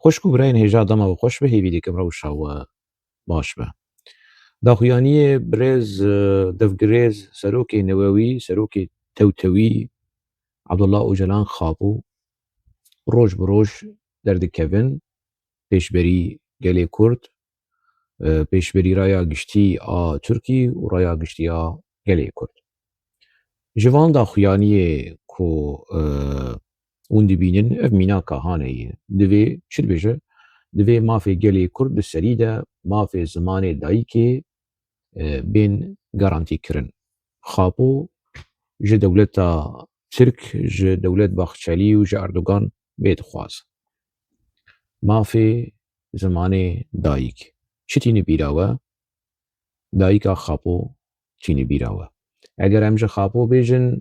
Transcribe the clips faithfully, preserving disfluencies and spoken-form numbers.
Xwişk û birayên hêja, dema we xweş be, hêvî dikim rewşa we baş be. Daxuyaniyê birêz, e, devgirêz, serokê newewî, serokê tewtewî, Abdullah Ocalan Xapo, roj bi roj derdikevin pêşberî gelê Kurd, e, pêşberî raya giştî a Tirkî û raya giştî a gelê Kurd. Ji van daxuyaniyê ku, e, hûn dibînin, ev mînaka hane ye. Divê çi dibêje? Divê mafê gelê Kurd di serî de, mafê zimanê dayikê, e, bên garantî kirin. Xapo ji dewleta Tirk, ji dewlet Baxçelî û ji Erdogan bê dixwaz. Mafê zimanê dayik. Çi tîni bîra we? Dayika Xapo tîni bîra we. Eger em ji Xapo bêjin,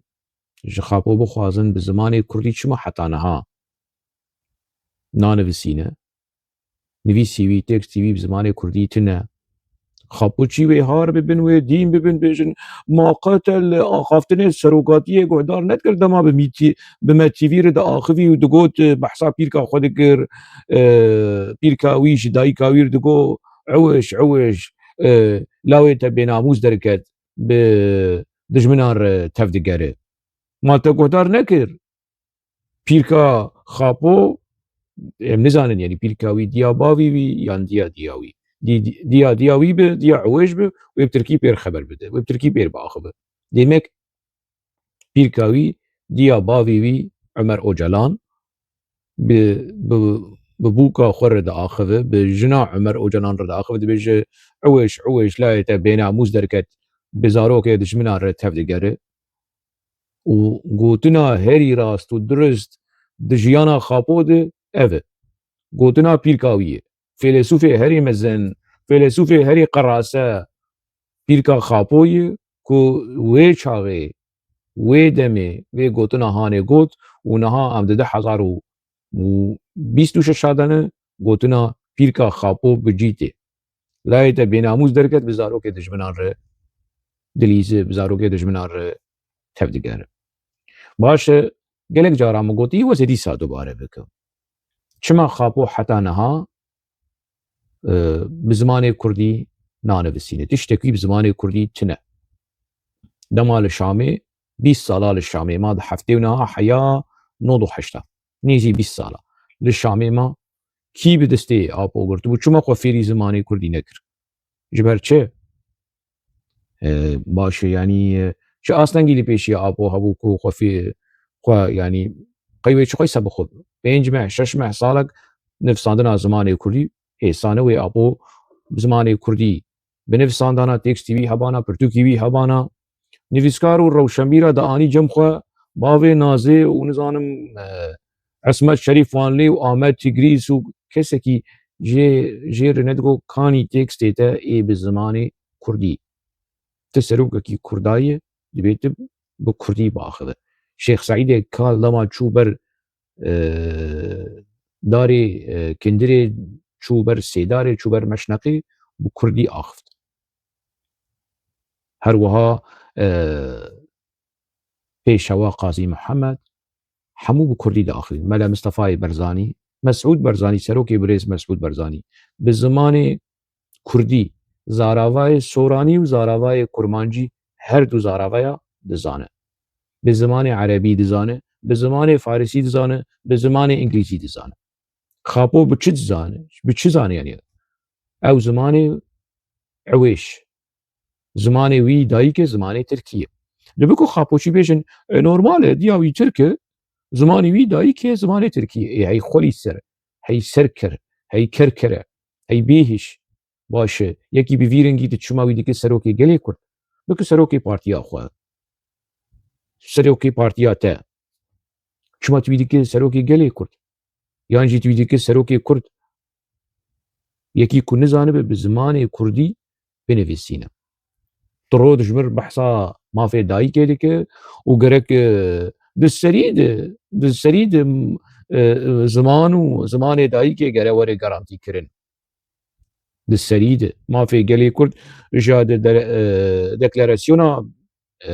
ji Xapo bixwazin bi zimanê kurdî çima heta niha nanivîsîne? Nivîsî wî, tekstî wî bi zimanê kurdî tune. Xapo çî wê har bibin, wê dîn bibin, bêjin, ma qet li axaftinê serokatiyê guhdar nedikir, dema bi mîtî-, bi me T V re diaxivî û digot, e, behsa pîrka xwe dikir, e, pîrka wî ji dayika wî re digot, "Ewiş, ewiş, e, lawê te bênamûs derket, bi dijminan re tev digere." Ma te guhdar nekir? Pîrka Xapo, em nizanin, yanî pîrka wî diya bavî wî yan diya diya wî. Di-, di-, diya diya wî bi, diya Ewêj bi, wê bi tirkî pêr xeber bide, wê bi tirkî pêr biaxive. Demek pîrka wî diya bavî wî Ömer Ocalan bi, bi, bi bûka xwe re diaxive, bi jina Ömer Ocalan re diaxive, dibêje, "Ewêj, Ewêj, layê te bênamûs derket, bi zarokê dijminan re tev digere." Û gotina herî rast û dirust di jiyana Xapo de ev e. Gotina pîrka wî ye. Fêlesûfê herî mezin, fêlesûfê herî qerase pîrka Xapo ye ku wê çaxê, wê demê, vê gotina hanê got û niha em di du hezar û bîst û şeş de ne, gotina pîrka Xapo bi cî tê. Layê te bênamûs derket, bi zarokê dijminan re dilîze, bi zarokê dijminan re tev digere. Baş e, gelek cara min gotî, wê zêdî sa dubare bikim. Çima Xapo heta niha, e, bi zimanê kurdî nanivîsîne? Tiştekî bi zimanê kurdî tune. Dema li Şamê, bîst sala li Şamê ma, di heftê û niha heya nod û heşta. Nêzî bîst sala. Li Şamê ma, kî bi destê Apo girtibû? Çima xwe fêrî zimanê kurdî nekir? Ji ber çi? E, baş e, yanî, e, çi astengî li pêşiya Apo hebû ku xwe fê-, xwe, yanî, qey wê çi xwe sebixwe? Pênc meh, şeş meh, salek nivsandina zimanê kurdî hêsane, wê Apo bi zimanê kurdî binivsandana, tekstî wî hebana, pirtûkî wî hebana. Nivîskar û rewşenbîra dianî cem xwe, bavê Nazê û nizanim, e, Esmet Şerîf Wanlî û Ahmet Tigrîs û kesekî jê, jê re nedigo kanî tekstê te ê bi zimanê kurdî. Tu serokekî kurda yî, dibê tu bi kurdî biaxive. Şêx Seîdê Kal dema çû ber, e, darê, e, kindirê, çû ber sêdarê, çû ber meşneqê, bi kurdî axift. Her wiha, e, Pêşewa Qazî Mihemed, hemû bi kurdî diaxivîn. Mele Mistefayê Berzanî, Mesûd Berzanî, serokê birêz Mesûd Berzanî, bi zimanê kurdî zaravayê soranî û zaravayê kurmancî, her du zaravaya dizane. Bi zimanê erebî dizane, bi zimanê farisî dizane, bi zimanê îngilîzî dizane. Xapo bi çi dizane? Bi çi zane yanî? Ew zimanê ewêş. Zimanê wî dayikê zimanê tirkî ye. Li biko Xapoçî bêjin, e, normal e, diya wî tirk e, zimanê wî dayikê zimanê tirkî ye. Ê, hey xwelî ser, hey serker, hey kerkere, hey bêhiş. Baş e, yekî bi vî rengî tu çima wî dike serokê gelê Kurd? Biko serokê partiya xwe. Serokê partiya te. Çima tu wî dike serokê gelê Kurd? Yan jî tu wî dike serokê Kurd? Yekî ku nizanibe bi zimanê kurdî binivîsîne. Tu roj ji mir behsa mafê dayikê dike û gerek, e, di serî de, di serî de, e, e, ziman û zimanê dayikê gere were garantî kirin. Di serî de mafê gelê Kurd ji de, de, e, deklarasyona, e,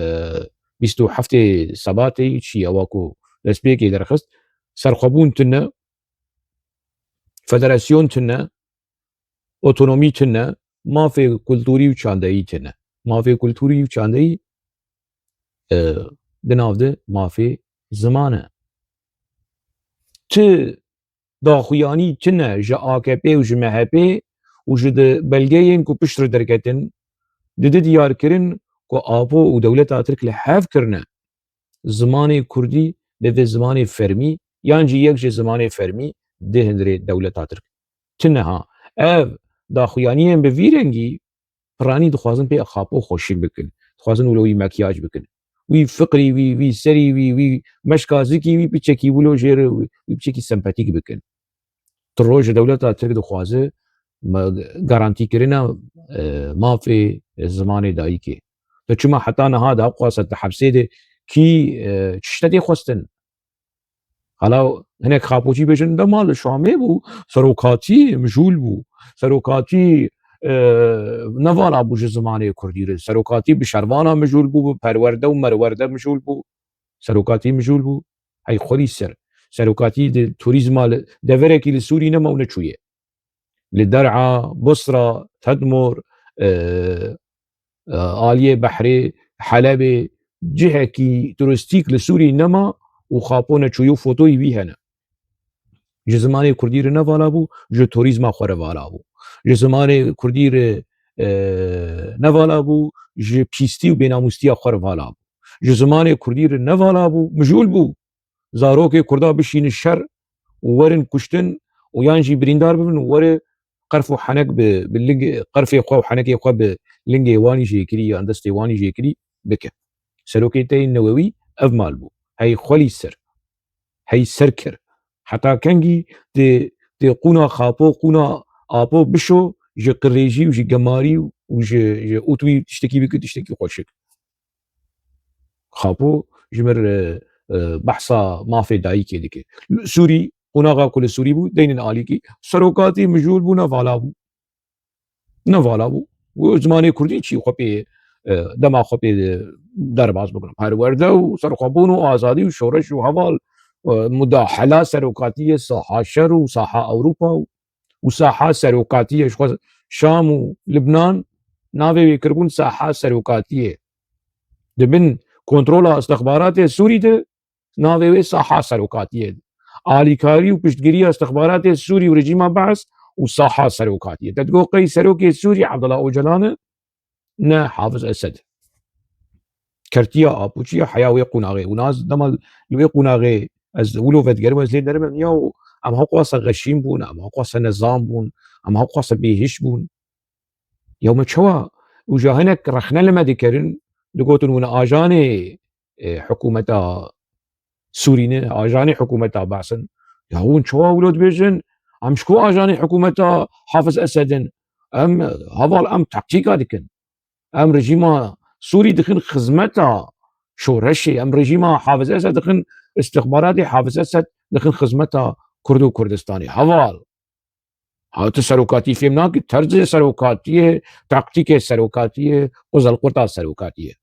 bîst û heftê Sebatê çi ye, wa ku destpêkê derxist, serxwebûn tune, Federasyon tune, otonomî tune, mafê kulturî û çandeyî tune. Mafê kulturî û çandeyî, e, di nav de mafê ziman e. Ti daxuyanî tune ji A K P û ji M H P û ji di belgeyên ku pişt re derketin, didi diyar kirin ku Apo û dewleta Tirk li hev kirine zimanê Kurdî bivê zimanê fermî yan jî yek ji zimanê fermî di hundirê dewleta Tirk. Ti niha ev daxuyaniyên bi vî rengî piranî dixwazin pê Xapo xweşik bikin. Dixwazin wilo wî mekyaj bikin. Wî fiqrî wî, wî serî wî, wî meşka zikî wî piçekî wilo jê re wî, wî piçekî sempatîk bikin. Tu roj dewleta Tirk dixwaze me-, garantîkirina, e, mafê zimanê dayikê. Tu çima heta niha di hewqasa di hepsê de kî, e, çi ştetê xwestin? Hala hinek Xapoçî bêjin, dema li Şamê bû, serokatî mijûl bû. Serokatî, e, nevala bû ji zimanê Kurdî re. Serokatî bi şervana mijûl bû, bi perwerde û merwerde mijûl bû. Serokatî mijûl bû. Hey xwedî ser. Serokatî di turîzma li deverekî li Sûrî nema û neçûye. Li Der'a, Busra, Tedmor, e, e, aliyê behrê, Helebê, cihekî turistîk li Sûrî nema û Xapo neçûyî û fotoyî wî hene. Ji zimanê Kurdî re nevala bû, ji turîzma xwe re vala bû. Ji zimanê Kurdî re, e, nevala bû, ji pîstî û bênamûstiya xwe re vala bû. Ji zimanê Kurdî re nevala bû, mijûl bû. Zarokê Kurda bişînin şer û werin kuştin û yan jî birîndar bibin û were qerf û henek bi, bi ling-, qerfê xwe û henekê xwe bi lingê wanî jêkirî yan destê wanî jêkirî bike. Serokê te yê newewî ev mal bû. Hey xwelî ser. Hey ser kir. Heta kengî tê, tê qûna Xapo, qûna Apo bişo ji qirêjî û ji gemarî û ji, ji ûtwî tiştekî bike, tiştekî xweşik. Xapo ji mir, e, e, behsa mafê dayikê dike. Sûrî, qonaxa ku li Sûrî bû, deynên alîkî. Serokatî mijûl bû, nevala bû. Nevala bû. Û zimanê Kurdî çî xwe pê, e, dema xwe pê, e, derbas bikin. Perwerde û serxwebûn û azadî û şoreş û heval, e, mudahela serokatiyê saha şer û saha Ewropa û, û saha serokatiyê ji xwe Şam û Libnan navê wê kiribûn saha serokatiyê. Di bin kontrola istixbaratê Sûrî de navê wê saha serokatiyê. Alîkarî û piştgiriya istixbaratê Sûrî û rejîma Beas û saha serokatiyê. Te digot qey serokê Sûrî Abdullah Ocalan e? Ne, Hafiz Esed. Kertiya apoçiya heya wê qonaxê. Û naz dema li wê qonaxê ez wilo vedigerim, ez lê derim, em ya û em hewqasa xeşîn bûn, em hewqasa nezan bûn, em hewqasa bêhiş bûn. Ya me çawa? Û ja hinek rexne li me dikerin, digotin hûn ajanê, e, hikûmeta Sûrî ne, ajanê hikûmeta Beas in. Ya hûn çawa wilo dibêjin? Em ji ku ajanê hikûmeta Hafiz Esed in? Em, heval, em taktîka dikin. Em rejîma Sûrî dixin xizmeta şoreşê. Em rejîma Hafiz Esed dixin, istixbaratê Hafiz Esed dixin xizmeta Kurd û Kurdistanê. Heval. Ha, tu serokatî fêm nakî, terzê serokatiyê, taktîkê serokatiyê, quzelqurta serokatiyê.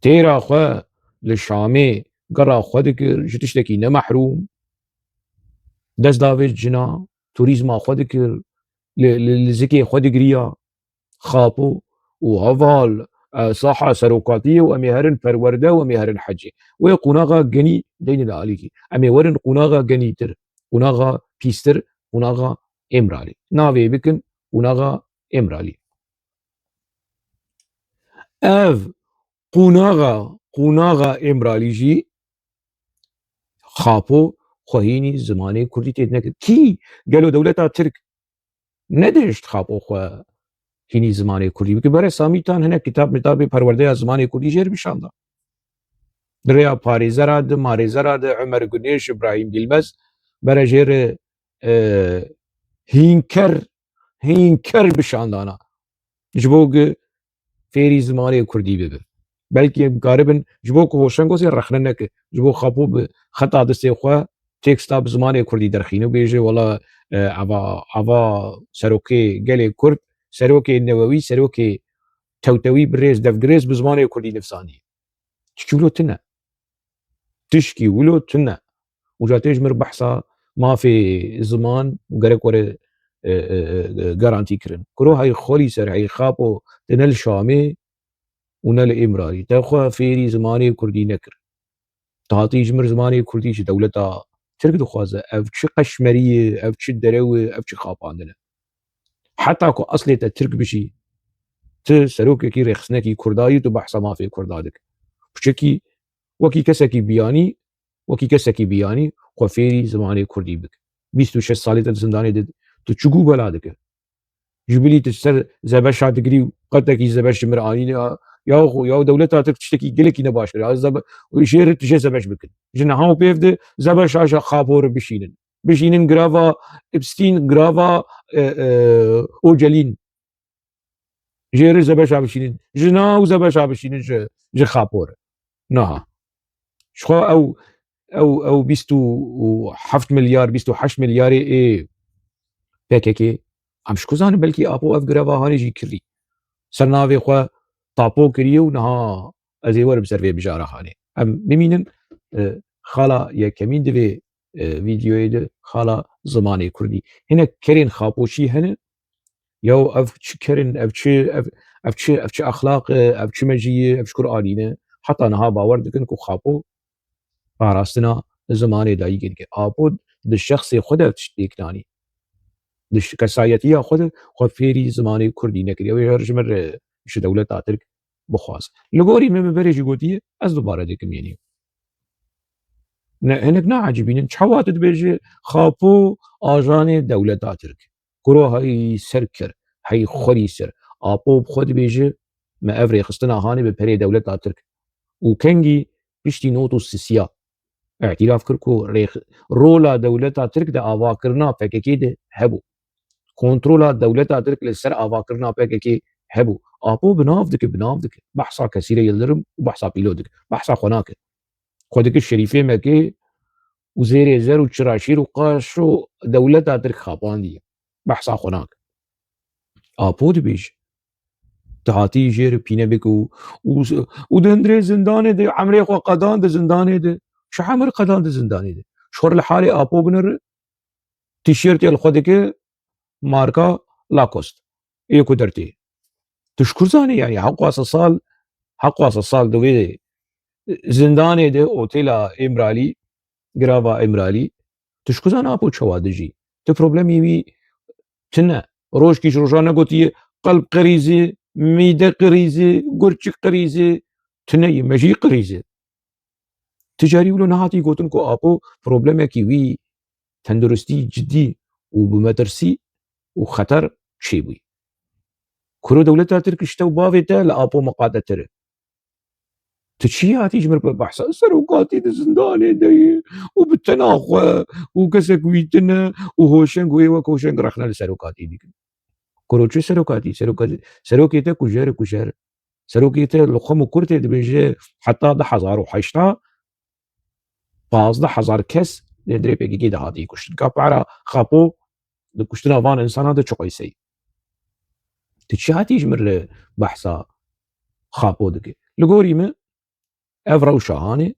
Têra xwe li Şamê gera xwe dikir, ji tiştekî ne mehrûm. Dest davêt cina, turîzma xwe dikir, li, li, li zikê xwe digiriya. Xapo û heval, e, saha serokatiyê û em ê herin perwerde û em ê herin hecê. Wê qonaxa genî deynê li alîkî. Em ê werin qonaxa genîtir, qonaxa pîstir, qonaxa Îmralî. Navê bikin qonaxa Îmralî. Ev qonaxa, qonaxa Îmralî jî Xapo xwe hînî zimanê Kurdî tê dinekir. Kî gelo dewleta Tirk nedihişt Xapo xwe hînî zimanê Kurdî bike? Bere Samîtan hinek kitab mitabê perwerdeya zimanê Kurdî jê re bişanda. Di rêya parêzera di, marêzera di, Ömer Güneş, Îbrahîm Bilmez, bere jê re, e, hînker, hînker bişandana. Ji bo ku fêrî zimanê Kurdî bibe. Belkî em karibin ji bo ku Hoşengosê rexne neke, ji bo Xapo bi xeta destê xwe teksta bi zimanê Kurdî derxîne û bêje, wela, e, ava, ava serokê gelê Kurd, serokê newewî, serokê tewtewî bi rêz devgirêz bi zimanê Kurdî nivîsandiye. Çikî wilo tune. Tişkî wilo tune. Û ca tê ji mir behsa mafê ziman û gerek were, e, e, e, garantî kirin. Kuro hey xwelî ser, hey Xapo, te ne li Şamê û ne li Îmralî. Te xwe fêrî zimanê kurdî nekir. Tu hatî ji mir zimanê kurdî ji dewleta Tirk dixwaze. Ev çi qeşmerî ye, ev çi derew e, ev çi xapandin e. Heta ku eslê te Tirk bijî, tu serokekî rêxistinekî kurda yî, tu behsa mafê kurda dike. Piçekî wekî kesekî biyanî, wekî kesekî biyanî xwe fêrî zimanê kurdî bike. Bîst û şeş salê te di zindanê de tu çi gû bela dike? Ji bilî tu ser Zebeşa digirî û qetekî Zebeş ji mir anîne ya, ya xwe, ya dewleta Tirk tiştekî gelekî ne baş kir. Ya Zebe-, jê re tu jê Zebeş bikin. Ji niha û pêv de Zebeşa ji Xapo re bişînin. Bişînin grava Epstein, grava, e, e, Ocelîn. Jê re Zebeşa bişînin. Ji niha û Zebeşa bişînin ji, ji Xapo re. Niha. Ji xwe ew, ew, ew bîst û heft milyar, bîst û heşt milyarê ê P K K, em ji ku zanin, belkî Apo ev greva hanê jî kirî. Ser navê xwe Tapo kiriye û niha ez ê werim ser vê mijara hanê. Em bimînin, e, xala yekemîn di vê, e, vîdeoyê de xala zimanê kurdî. Hinek kerên Xapoçî hene, ya ev çi ker in, ev çi, ev, ev çi, ev çi exlaq e, ev çi mejî ye, ev ji kur anîne. Heta niha bawer dikin ku Xapo parastina zimanê dayîkê dike. Apo di şexsê xwe de ev tişt pêk nanî. Di ş-, kesayetiya xwe de xwe fêrî zimanê kurdî nekiriye. Wê her ji min re ji dewleta Tirk bixwaz. Li gorî min, min berê jî gotiye, ez dubare dikim, yenî. Ne, hinek naecibînin. Çawa tu dibêje Xapo ajanê dewleta Tirk? Kuro hey serkir, hey xwerî ser. Apo bi xwe dibêje, me ev rêxistina hanê bi perê dewleta Tirk. Û kengî piştî nod û sisiya îtiraf kir ku rêx-, rola dewleta Tirk di avakirina P K K de hebû. Kontrola dewleta Tirk li ser avakirina P K K hebû. Apo bi nav dike, bi nav dike. Behsa Kesîre Yildirim û behsa Pîlo dike. Behsa xwe nake. Xwe dike şerîfê Mekê û zêrê zer û çiraşîr û qaşo dewleta Tirk xapandiye. Behsa xwe nake. Apo dibêje. Tu hatî jê re pîne bik û, û, û di hundirê zindanê de, emrê xwe qedan di zindanê de. Çi emir qedan di zindanê de? Şor li halê Apo binir, tîşîrtê li xwe dike marka Lacoste. Ê ku dertê. Tu ji kur zanî, yanî, heqwasa sal, heqwasa sal di wê zindanê de, otêla Îmralî, girava Îmralî, tu ji ku zanî Apo çawa dijî? Tu problemî wî tune. Rojkî ji roja negotiye, qelb qirîzî, mîde qirîzî, gurçik qirîzî, tune yî, mejî qirîzî. Ti carî wilo nehatî gotin ku Apo problemekî wî tenduristî cidî û bi metirsî û xeter çêbûyî. Kuro dewleta Tirk ji te û bavê te li Apo miqatetir e. Tu çi hatî ji mir bi behsa serokatî di zindanê de ye û bi tena xwe û kesek wî tune û hoşeng wê wek hoşeng rexne li serokatî dikin. Kuro çi serokatî? Serokatî, serokê te kujer, kujer. Serokê te li xwe mikur tê dibêje heta du hezar û heşta pazdeh hezar kes li hundirê P K K de hatî kuştin. Ka para Xapo di kuştina van insana de çi qeyseyî? Tu çi hatî ji min re behsa Xapo dike? Li gorî min ev rewşa hanê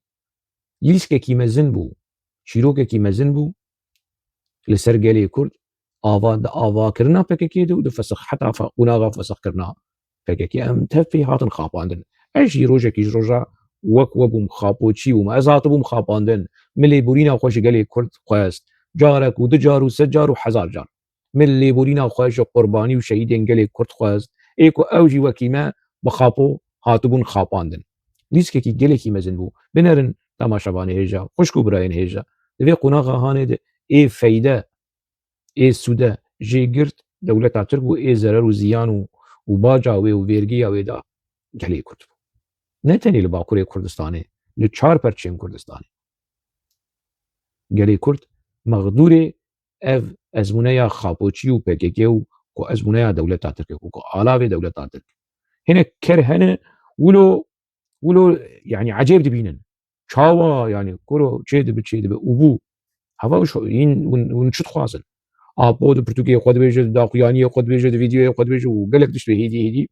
lîskekî mezin bû, çîrokekî mezin bû li ser gelê Kurd, ava, di avakirina P K K de û di fesix-, heta fe-, qonaxa fesixkirina P K K em tev pê hatin xapandin. Ez jî rojekî ji roja wek we bûm, xapoçî bûm. Ez hatibûm xapandin. Min lêborîna xwe ji gelê Kurd xwest. Carek û du car û sed car û hezar car. Min lêborîna xwe ji qurbanî û şehîdên gelê Kurd xwest. Ê ku ew jî wekî me bi xapo hatibûn xapandin. Lîskekî gelekî mezin bû. Binerin temaşevanê hêja, xwişk û birayên hêja. Di vê qonaxa hanê de ê feyde, ê sûde jê girt dewleta Tirk û ê zerer û ziyan û, û baca wê û vêrgiya wê da gelê Kurd bû. Ne tenê li Bakurê Kurdistanê, li çar perçeyên Kurdistanê. Gelê Kurd mexdûrê ev ezmûneya xapoçî û P K K û ku ezmûneya dewleta Tirk e, ku, ku alavê dewleta Tirk. Hinek ker hene, wilo, wilo, yanî ecêb dibînin. Çawa, yanî, kuro çê dibe, çê dibe û bû. Heva û şo-, hîn hûn, hûn çi dixwazin? Apo di pirtûkê xwe dibêje, di daxuyaniyê xwe dibêje, di vîdeoyê xwe dibêje û gelek tişt wê hêdî hêdî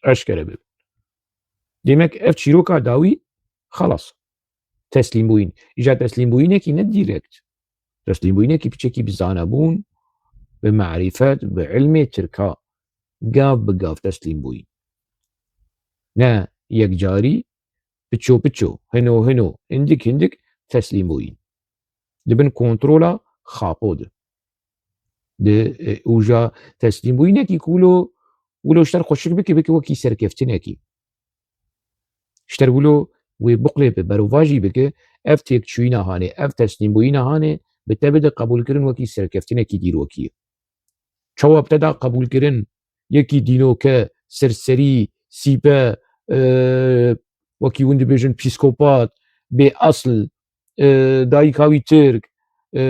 eşkere bibin. Demek ev çîroka dawî, xelas. Teslîmbûyîn. Îja teslîmbûyînekî ne dîrekt. Teslîmbûyînekî piçekî bi zanebûn, bi merîfet, bi ilmê tirka gav bi gav teslîm bûyîn. Ne yekcarî, piço piço, hino hino, hindik hindik teslîm bûyîn. Di bin kontrola Xapo de. Di, e, û ja teslîmbûyînekî ku wilo, wilo ji te re xweşik bike, bike wekî serkeftinekî. Ji te re wilo wê biqulêbe, berovajî bike, ev têkçûyîna hanê, ev teslîmbûyîna hanê, bi te bide qebûlkirin wekî serkeftinekî dîrokî ye. Çawa bi te da qebûlkirin yekî dînoke, serserî, sîpe, e, wekî hûn dibêjin psîkopat, bê esl, e, dayika wî tirk, e,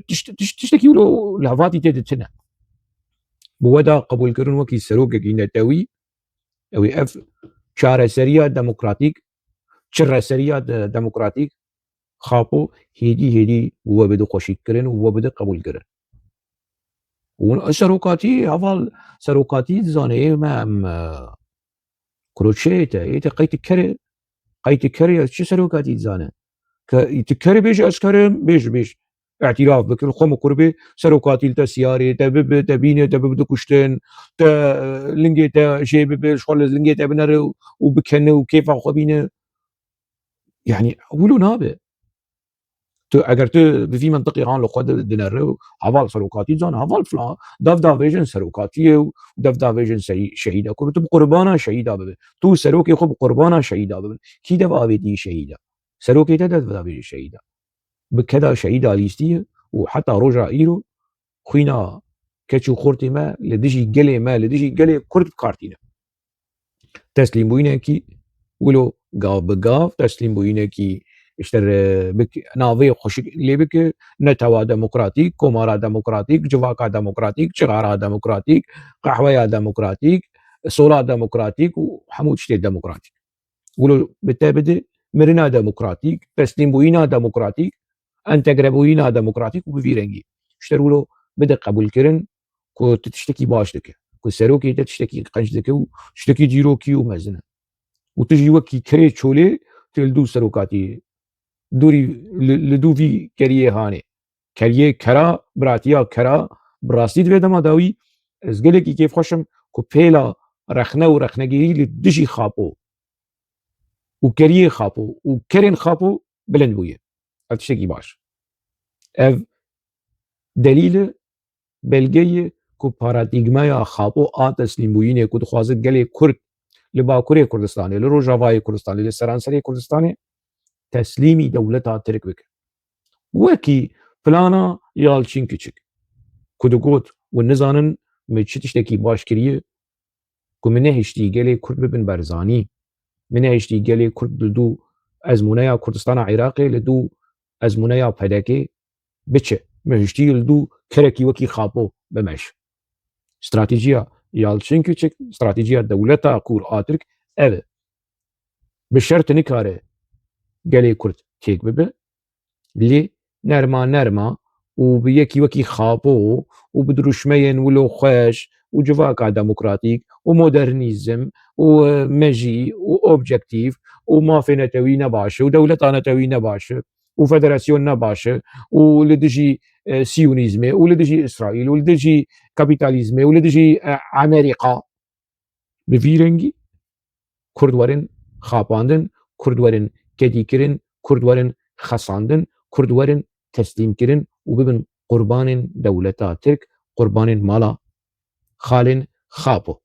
tişt-, tişt-, tiştekî wilo li hevatî tê de tune. Bi we da qebûlkirin wekî serokekî netewî, ew ê ev çareseriya demokratîk, çireseriya de-, demokratîk, Xapo hêdî hêdî bi we bide xweşîkkirin û bi we bide qebûlkirin. Hûn serokatî, heval serokatî dizane, ê me em, e, Kuro çi ê te? Ê te qey tu kerê, qey tu kerê, ez çi serokatî dizane? Ke tu kerê bêje ez kerim, bêje, bêje. Îtiraf bike, li xwe min qurbê, serokatî li te siyarê, te bibe, te bîne, te bibe dikuştin, te, e, lingê te jê bibe, ji xwe li lingê te binere û, û bikene û kêfa xwe bîne. Yani, wilo nabe. Tu, eger tu bi vî mentiqê han li xwe di-, dinere û heval serokatî zan, heval filan, dev davêjin serokatiyê û dev davêjin seyî-, şehîda. Ku tu bi qurbana şehîda bibe. Tu serokê xwe bi qurbana şehîda bibe. Kî dev avêtî şehîda? Serokê te dev davêjî şehîda. Bi keda şehîda lîstiye û heta roja îro xwîna keç û xortê me li dijî gelê me, li dijî gelê Kurd bi kar tîne. Teslîmbûyînekî wilo gav bi gav, teslîmbûyînekî işte re bik-, navê xweşik lê bike, netewa demokratîk, komara demokratîk, civaka demokratîk, çixara demokratîk, qehweya demokratîk, sola demokratîk û hemû tiştê demokratîk. Wilo bi te bide mirina demokratîk, teslîmbûyîna demokratîk, entegrebûyîna demokratîk û bi vî rengî. Ji te re wilo bide qebûlkirin ku tu tiştekî baş dike, ku serokê te tiştekî qenc dike û tiştekî dîrokî û mezin e. Û tu jî wekî kerê çolê tu li dû serokatî, dûrî li, li dû vî keriyê hanê. Keriyê kera, biratiya kera, bi rastî di vê dema dawî ez gelekî kêfxweş im ku pêla rexne û rexnegirî li dijî Xapo û keriyê Xapo û kerên Xapo bilind bûye. Ev tiştekî baş. Ev delîl e, belge ye ku paradîgmaya Xapo a teslîmbûyînê ku dixwaze gelê Kurd li Bakurê Kurdistanê, li Rojavayê Kurdistanê, li seranserê Kurdistanê teslîmî dewleta Tirk bike. Wekî plana Yalçin Kiçik ku digot, hûn nizanin min çi tiştekî baş kiriye, ku min nehiştî gelê Kurd bibin berzanî, min nehiştî gelê Kurd li dû ezmûneya Kurdistana Iraqê, li dû ezmûneya P D K'ê biçe. Min hiştî li dû kerekî wekî Xapo bimeş. Stratejiya Yalçin Kiçik, stratejiya dewleta kûr a Tirk ev e. Bi şert nikare gelê Kurd têk bibe, lê nerma nerma û bi yekî wekî Xapo û bi dirûşmeyên wilo xweş û civaka demokratîk û modernîzm û, e, mejî û objektîf û mafê netewî ne baş e û dewleta netewî ne baş e û federasyon ne baş e û li dijî, e, siyonîzmê û li dijî Îsraîl û li dijî kapîtalîzmê û li dijî, e, Amerîka. Bi vî rengî Kurd werin xapandin, Kurd werin kedîkirin, Kurd werin xesandin, Kurd werin teslîmkirin û bibin qurbanên dewleta Tirk, qurbanên mala xalên Xapo.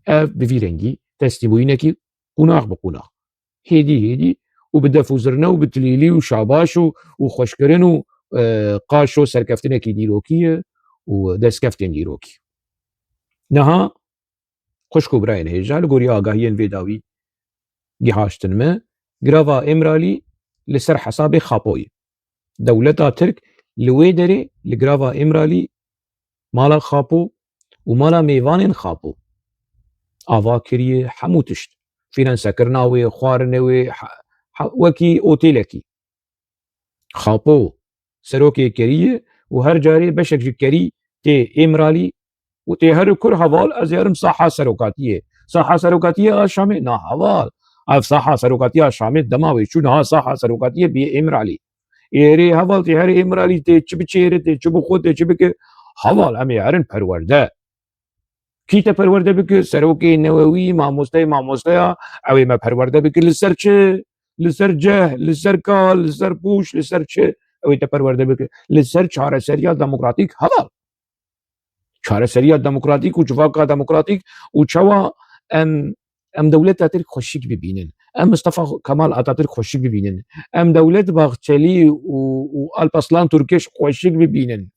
Ev bi vî rengî teslîmbûyînekî qunax bi qunax, hêdî hêdî û bi def û zirne û bi tilîlî û şabaş û, û xweşkirin û, e, qaşo serkeftinekî dîrokî ye û destkeftên dîrokî. Niha xwişk û birayên hêja, li gorî agahiyên vê dawî gihaştin me, girava Îmralî li ser hesabê Xapoyê. Dewleta Tirk li wê derê li girava Îmralî mala Xapo û mala mêvanên Xapo ava kiriye hemû tişt. Fînansekirina wê, xwarinê wê, he-, he-, wekî otêlekî. Xapo serokê kerî ye û her carê beşek ji kerî tê Îmralî û tê her kur heval ez yarim saha serokatiyê. Saha serokatiyê a Şamê? Na heval. Ev saha serokatiya Şamê dema wê çû niha saha serokatiyê bîye Îmralî. Êrê heval tê herê Îmralî tê çi biçêre, tê çi bixwe, tê çi bike. Heval em ê herin perwerde. Kî te perwerde bike? Serokê newewî, mamosteyê mamosteya, ew ê me perwerde bike li ser çi? Li ser ceh, li ser kal, li ser pûş, li ser çi? Ew ê te perwerde bike. Li ser çareseriya demokratîk heval. Çareseriya demokratîk û civaka demokratîk û çawa em, em dewleta Tirk xweşik bibînin. Em Mustafa Kemal Atatürk xweşik bibînin. Em dewlet Bahçelî û, û Alparslan Türkeş xweşik bibînin.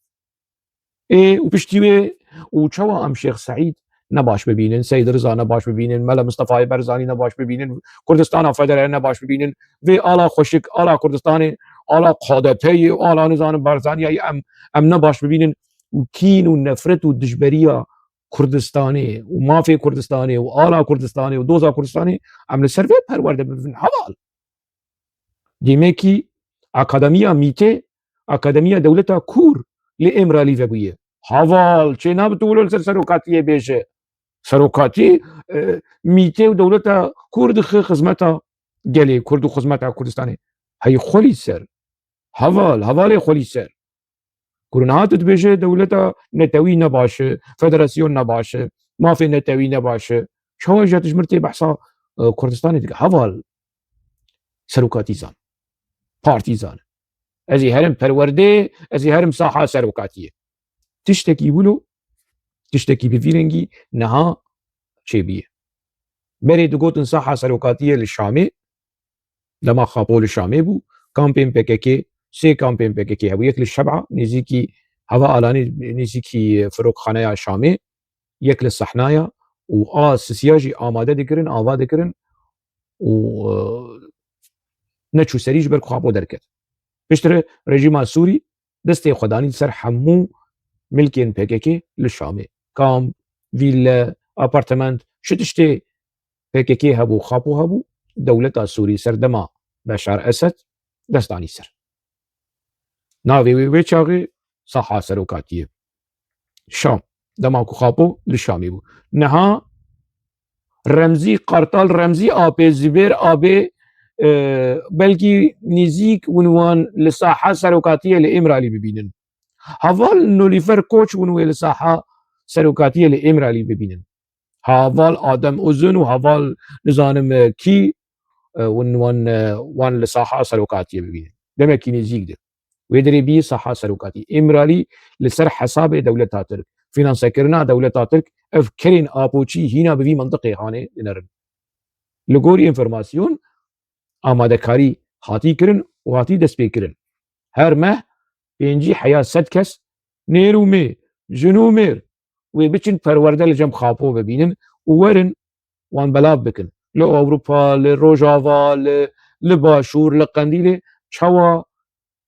Ê, û piştî wê, û çawa em Şêx Seîd nebaş bibînin, Seyd Riza nebaş bibînin, Mela Mistefayê Barzanî nebaş bibînin, Kurdistana Federe nebaş bibînin, vê ala xweşik, ala Kurdistanê, ala K D P'yê, ala nizanim Barzaniyayê em, em nebaş bibînin û kîn û nefret û dijberiya Kurdistanê û mafê Kurdistanê û ala Kurdistanê û doza Kurdistanê em li ser vê perwerde bibin heval. Demekî akademiya mîtê, akademiya dewleta kûr li Îmralî vebûye. Heval, çê nabe tu wilo li ser serokatiyê bêje. Serokatî, e, mîtê û dewleta kûr dixe xizmeta gelê Kurd û xizmeta Kurdistanê. Hey xwelî ser. Heval, hevalê xwelî ser. Ku niha tu dibêje dewleta netewî ne baş e, federasyon ne baş e, mafê netewî ne baş e. Çawa ji tijmir tê behsa, e, Kurdistanê dike? Heval serokatî zan. Partî zan. Ez ê herim perwerdê, ez ê herim saha serokatiyê. Tiştekî wilo, tiştekî bi vî rengî niha çêbûye. Berê digotin saha serokatiyê li Şamê, dema Xapo li Şamê bû, kampên P K K, sê kampên P K K hebû, yek li Şeb'a, nêzîkî Heva Alanî, nêzîkî firokxaneya Şamê, yek li Sehnaya û a sisiya jî amade dikirin, ava dikirin û, e, neçû serî ji ber ku Xapo derket. Piştre rejîma Sûrî destê xwe danî ser hemû milkên P K K li Şamê. Kamp, vîlle, apartment, çi tiştê P K K hebû, Xapo hebû, dewleta Sûrî serdema Beşar Esed dest danî ser. Navê wê wê çaxê saha serokatiyê. Şam. Dema ku Xapo li Şamê bû. Niha Remzî Kartal, Remzî Apê, Zibêr Abê, e, belkî nêzîk win wan li saha serokatiyê li Îmralî bibînin. Heval Nolîfer Koç win wê li saha serokatiyê li Îmralî bibînin. Heval Adem Uzun û heval nizanim, e, kî, e, win wan, e, wan li saha serokatiyê bibînin. Demekî nêzîk de. Wê derê bî saha serokatî. Îmralî li ser hesabê dewleta Tirk, fînansekirina dewleta Tirk, ev kerên apoçî hîna bi vî mintiqê hanê dinerin. Li gorî înformasyon, amadekarî hatî kirin û hatî destpêkirin. Her meh pêncî heya sed kes, nêr û mêr, jin û mêr, wê biçin perwerde li cem Xapo bibînin û werin wan belav bikin. Li Ewropa, li Rojava, li, li Başûr, li Qendîlê çawa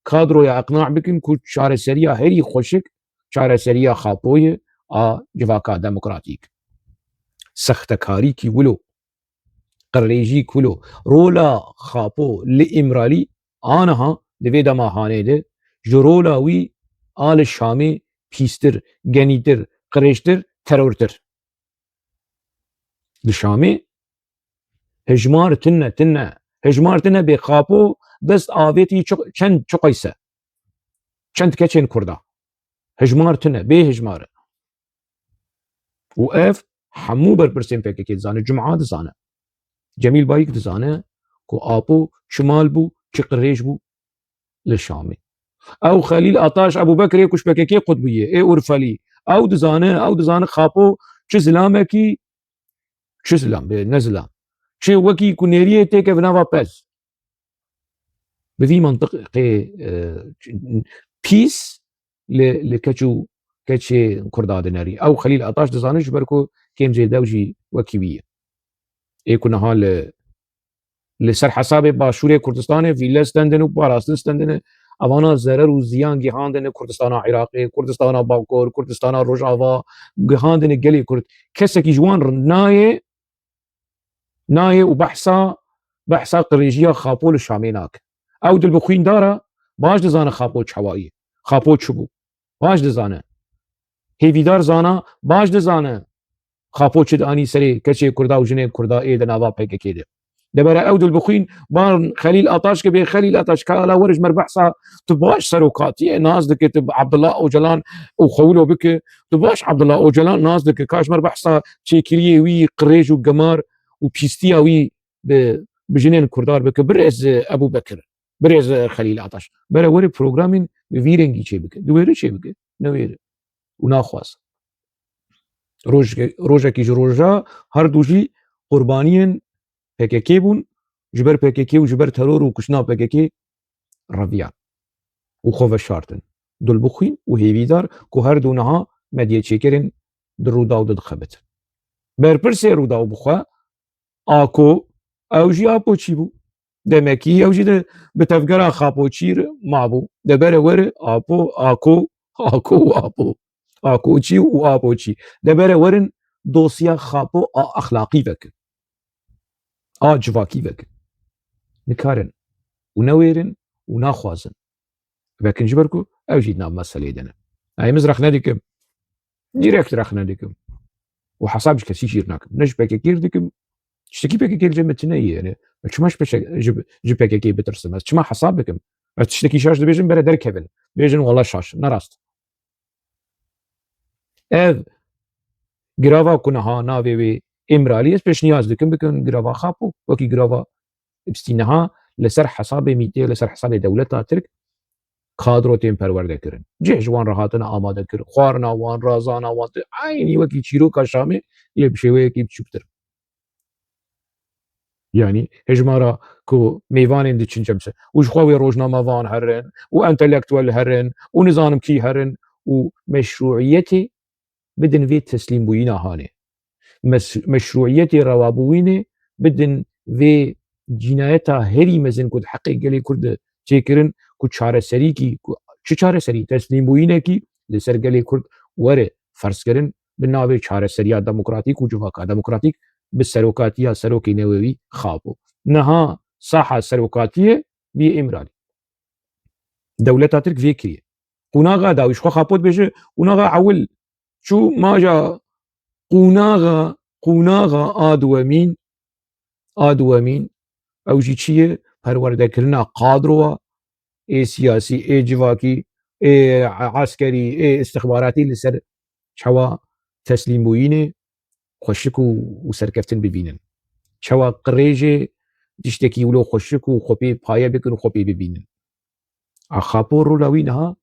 kadroya iqna bikin ku çareseriya herî xweşik çareseriya Xapoyê a civaka demokratîk. Sextekarîkî wilo, qirêjî wilo, rola Xapo li Îmralî aniha di vê dema hanê de ji rola wî a li Şamê pîstir, genîtir, qirêjtir, terortir. Li Şamê hijmar tune, tune. Hijmar tune bê Xapo dest avêtî çi-, çend çiqayse. Çend keçên Kurda. Hijmar tune, bê hijmar e. Û ev hemû berpirsên P K K dizane, Cuma dizane. Cemîl Bayik dizane ku Apo çi mal bû, çi qirêj bû li Şamê. Ew Xelîl Ataş Ebûbekrê ku ji P K K qut bûye, ê Urfelî. Ew dizane, ew dizane Xapo çi zilamekî, çi zilam, bê, ne zilam. Çi wekî ku nêriyê têkeve nava pez. Bi vî mantiqê, e, pîs li, li keç û keçê Kurda dinêrî. Ew Xelîl Ataş dizane ji ber ku kêm zêde ew jî wekî wî ye. Ê ku niha li, li ser hesabê Başûrê Kurdistanê vîle stendin û parastin stendine. Evana zerer û ziyan gihandine Kurdistana Iraqê, Kurdistana Bakur, Kurdistana Rojava, gihandine gelê Kurd. Kesekî ji wan nayê, nayê û behsa, behsa qirêjiya Xapo li Şamê nake. Ew dilbixwîndar e, baş dizane Xapo çawa ye. Xapo çi bû? Baş dizane. Hêvîdar zana, baş dizane. Xapo çi dianî serê keçê Kurda û jinê Kurda ê di nava P K K de. Debere ew dil bixwîn, ban Xelîl Ataş ke bê Xelîl Ataş, ka ala weriş mer behsa tu baş serokatiyê nas dike, tu Abdullah Ocalan û xewilo bike, tu baş Abdullah Ocalan nas dike, kaş mer behsa çêkiriyê wî, qirêj û gemar û pîstiya wî bi, bi jinên kurdar bike. Birêz Ebu Bekir, birêz Xelîl Ataş. Bere were programên bi vî rengî çê bike. Diwêre çê bike. Newêre. Û naxwaz. Roj-, rojekî ji roja her du jî qurbaniyên P K K bûn, ji ber P K K û ji ber teror û kuştina P K K reviyan û xwe veşartin. Dil bixwîn û hêvîdar ku her du niha medyê çêkerên di Rûdaw de dixebitin. Berpirsê Rûdaw bi xwe Ako, ew jî Apoçî bû. Demekî ew jî de bi tevgera Xapoçî re mabû. Debere were Apo, Ako, Ako û Apo. Akoçî û Apoçî. Debere werin dosya Xapo a exlaqî vekin. A civakî vekin. Nikarin. Û newêrin û naxwazin. Vekin ji ber ku ew jî di nav meselê de ne. Ez rexne dikim. Direkt rexne dikim. Û hesab ji kesî jî nakim. Ne ji P K K dikim. Tiştekî P K K li cem min tune ye. Yani, çima ji P K K, ji, ji P K K bitirsim? Ez çima hesab bikim? Ez tiştekî şaş dibêjin, bere derkevin. Bêjin, wala şaş. Ne rast. Ev girava ku niha navê wê Îmralî, ez pêşniyaz dikim, bikin girava Xapo. Wekî girava Epstîn niha li ser hesabê mîtê, li ser hesabê dewleta Tirk kadro tên perwerde kirin. Cih ji wan re hatine amade kirin. Xwarina wan, razana wan, eynî wekî çîroka Şamê, lê bi şêweyekî biçûktir. Yanî hejmara ku mêvanên diçin cem ser. Û ji xwe wê rojnamevan herin, û entelektuel herin, û nizanim kî herin, û meşrûiyetê bidin vê teslîmbûyîna hanê. Mes-, meşrûiyetê rewabûyînê bidin vê cînayeta herî mezin ku di heqê gelê Kurd de çêkirin, ku çareserîkî, ku çi çareserî, teslîmbûyînekî li ser gelê Kurd were ferzkirin, bi navê çareseriya demokratîk û civaka demokratîk bi serokatiya serokê newewî Xapo. Niha saha serokatiyê bî Îmralî. Dewleta Tirk vê kiriye. Qûnaxa dawî ji xwe Xapo dibêje, qûnaxa ewil çû maja qûnaxa, qûnaxa a duwemîn, a duwemîn, ew jî çi ye? Perwerdekirina kadroya ê siyasî, ê civakî, ê eskerî, ê istixbaratî li ser çawa teslîmbûyînê xweşik û, û serkeftin bibînin. Çawa qirêjê tiştekî wilo xweşik û xwe pê paye bikin û xwe pê bibînin. A Xapo rola wî niha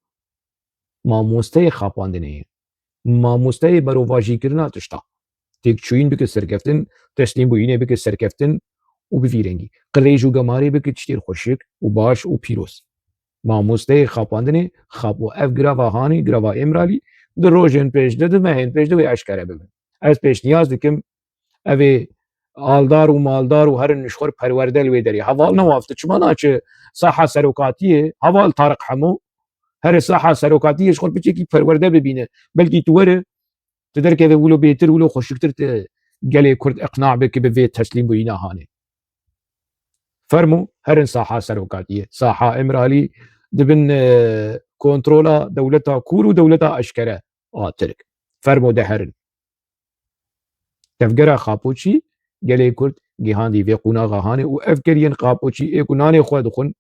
mamosteyê xapandinê ye. Mamosteyê berovajîkirina tişta. Têkçûyîn bike serkeftin, teslîmbûyînê bike serkeftin û bi vî rengî. Qirêj û gemarê bike tiştê xweşik û baş û pîroz. Mamosteyê xapandinê Xapo, ev girava hanê, girava Îmralî, di rojên pêş de, di mehên pêş de wê eşkere bibin. Ez pêşniyaz dikim, ev ê aldar û maldar û herin ji xwe perwerde li wê derê. Heval Newaf, tu çima naçe saha serokatiyê? Heval Tariq Hemo, here saha serokatiyê ji xwe piçekî perwerde bibîne. Belkî tu were, tu derkeve wilo bêtir, wilo xweşiktir tu gelê Kurd iqna bike bi vê teslîmbûyîna hanê. Fermo, herin saha serokatiyê. Saha Îmralî dibin, e, kontrola dewleta kûr û dewleta eşkere a Tirk. Fermo de herin. Tevgera Xapoçî gelê Kurd gihandî vê qûnaxa hanê û ev keriyên Xapoçî ê ku nanê xwe dixwin,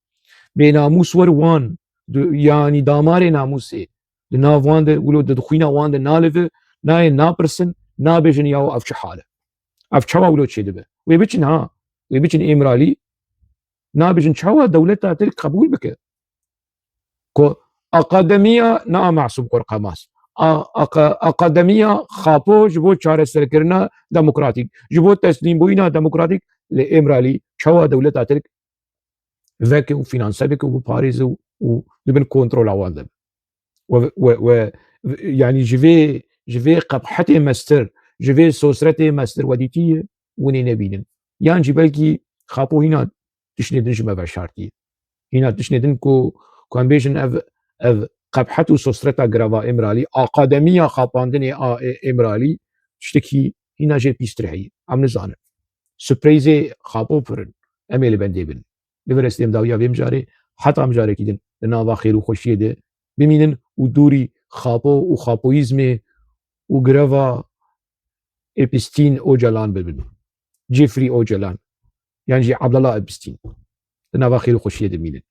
bênamûs wer wan, du-, yanî damarê namûsê di nav wan de, wilo di xwîna wan de nalive, nayên napirsin, nabêjin yaw ev çi hal e? Ev çawa wilo çêdibe? Wê biçin ha, wê biçin Îmralî, nabêjin çawa dewleta Tirk qebûl bike ku akademiya, na Masûm Qorqemaz, a-, aka-, akademiya Xapo ji bo çareserkirina demokratîk, ji bo teslîmbûyîna demokratîk li Îmralî çawa dewleta Tirk veke û fînanse bike û biparêze û, û di bin kontrola wan de be. We, we, we, yanî ji vê, ji vê qebhetê mestir, ji vê sosretê mestir we dîtiye, winê nebînin. Yan jî belkî Xapo hîna tiştê din ji me veşartiye. Hîna tiştê din ku, ku em bêjin ev, ev qebhet û sosreta girava Îmralî, akademiya xapandinê a, e, Îmralî, tiştekî hîna jê pîstir heye. Em nizanin. Surpreyzê Xapo pir in. Em ê li bendê bin. Li vir ez dêm dawiya vê mijarê, heta mijarekî din li nava xêr û xweşiyê de bimînin û dûrî Xapo û xapoyîzmê û gireva Epîstîn Ocalan bibin. Jeffrey Ocalan. yan jî Abdallah Epstein. Di nava xêr û xweşiyê de mînin.